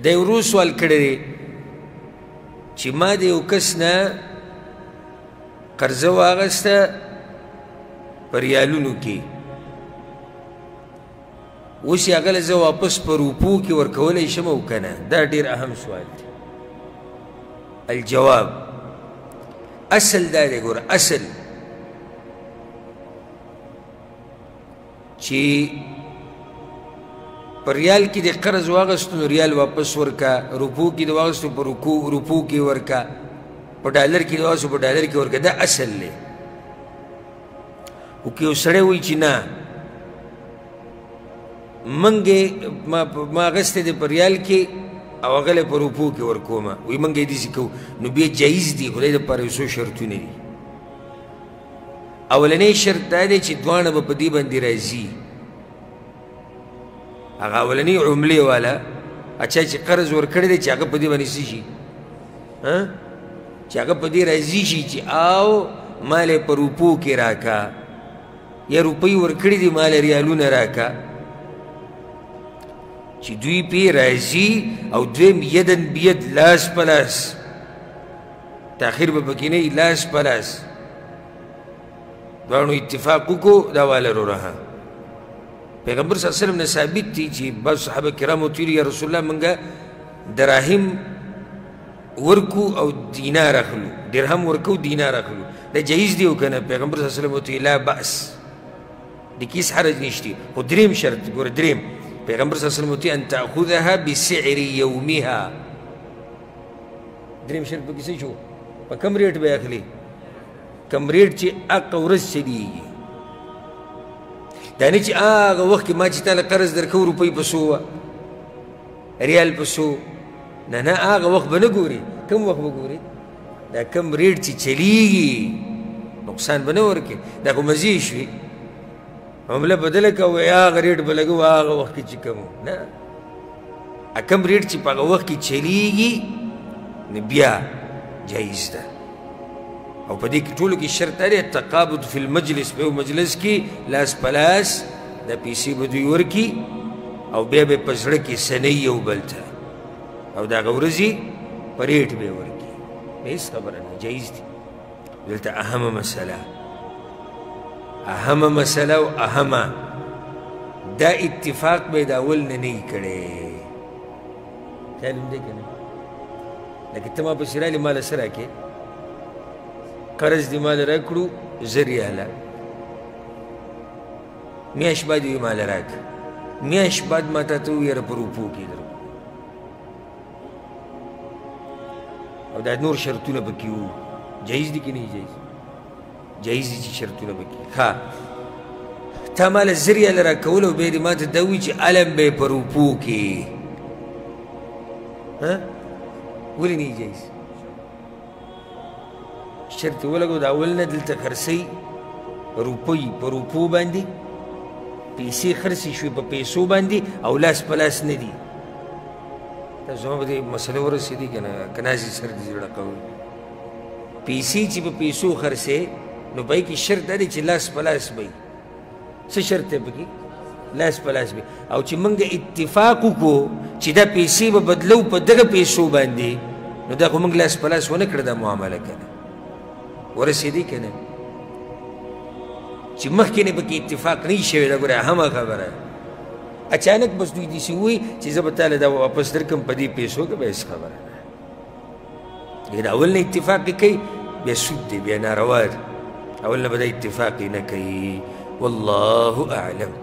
دا یو ورور سوال کړی دی چې ما د یو کس نه قرضه واخیسته په ریالونو کې، اوس یې هغه له زه واپس په روپو کې ورکولی شم او که نه؟ دا ډېر اهم سوال دی. الجواب اصل دا دی، ګوره اصل چې په ریال کې د قرض واغستو نو ریال واپس ورکا، روپو کې د واغستو په روپو کې ورکا، په ډالر کې د واغستو په ډالر کې ورکا، دا اصل دی. خو که یو سړی وایي چې نه منګې ما اخیستی دی په ریال کې او هغه له په روپو کې ورکومه، وایي منګې داسې کوو، نو بیا جایز دی، خو دې دپاره یو څو شرطونه دي. اولنی شرط دا دی چې دواړه به په دې باندې راځي. هغه اولنی عملې والا اچھا چې قرض ورکړی دی چې هغه په دې باندې څه شي، چې هغه په دې راضي شي چې او مال یې په روپو کې راکا، یا روپۍ ورکړي دي مال یې ریالونه راکا، چې دوی پې راضي. او دویم یدن بید، لاس په لاس، تاخیر به پکې نه وي، لاس په لاس دواړو اتفاق وکړو، دا واله وروره. پیغمبر صلی الله علیه وسلم نه ثابت دي چې بعض صحابه کرامو ته ویلي یا رسول الله موږ دراهم ورکو او دینار اخلو، درهم ورکو دینار اخلو، دا جایز دی او که نه؟ پیغمبر صلی الله علیه وسلم ورته ویلي لا بأس، دې کې هېڅ حرج نشته. خو دریم شرط ګوره، دریم پیغمبر صلی الله علیه وسلم ورته ویلي ان تأخذها بسعر یومها. دریم شرط پکې څه شو؟ په کم ریټ به یې اخلي؟ کم ریټ چې هغه ورځ چلېږي، دا نه چې هغه وخت کې ما چې تا له قرض درکوو روپۍ په څو وه، ریال په څو، نه نه، هغه وخت به نه ګوري. کم وخت به ګوري؟ دا کم ریټ چې چلېږي، نقصان به نه ورکړي. دا خو مزې شوې، عمله بدله که وایي هغه ریټ به لګوو هغه وخت کې چې کوم، نه، کم ریټ چې په هغه وخت کې چلېږي نو بیا جایز ده. او په دې کې ټولو کې شرط دا دی تقابض فی المجلس، په یو مجلس کې لاس په لاس دا پیسې به دوی ورکړي او بیا به په زړه کې سنوي یو بل ته، او د هغه ورځې په ریټ به یې ورکړي، هېڅ خبره نه، جایز دي. دلته اهمه مسله، اهمه مسله او اهمه دا اتفاق به یې د اول نه نه وي کړی. خیال هم دی که نه؟ لکه ته ما پسې راغلې ما له څه راکړې؟ قرض دې ما له راکړو زر ریاله، میاشت بعد یې ما له راکړه، میاشت بعد ما تا ته وویل یاره په روپو کې درکړو، او دا نور شرطونه پکې وو. جایز دي که نه جایز؟ جایز دي چې شرطونه پکې. ښه، تا ما له زر ریاله راکول او بیا دې ما ته دا وویل چې علم به یې په روپو کې، ولې نه جایز؟ شرط یې ولګو، د اول نه دلته خرڅوي روپۍ په روپو باندې، پیسې خرڅې شوې په پیسو باندې او لاس په لاس نه دي. تاسو زما په دې مسله ورسېدې که نه؟ که نازې سر دې زړه کوي. پیسې چې په پیسو خرڅې نو په هغې کې شرط دا دی چې لاس په لاس به وي. څه شرط دی پکې؟ لاس په لاس به. او چې موږ اتفاق وکړو چې دا پیسې به بدلو په دغه پیسو باندې، نو دا خو موږ لاس په لاس ونه کړه دا معامله که نه؟ ورسېدې که نه؟ چې مخکې نه پکې اتفاق نه شوی، دا ګوره اهمه خبره. اچانک بس دوی داسې ووایي چې زه به تا له دا واپس درکړم په دې پیسو کې، به هېڅ خبره نه. لیکن اول نه اتفاق یې کوي بیا سود دی، بیا ناروا دی. اول نه به دا اتفاق یې نه کوي. والله اعلم.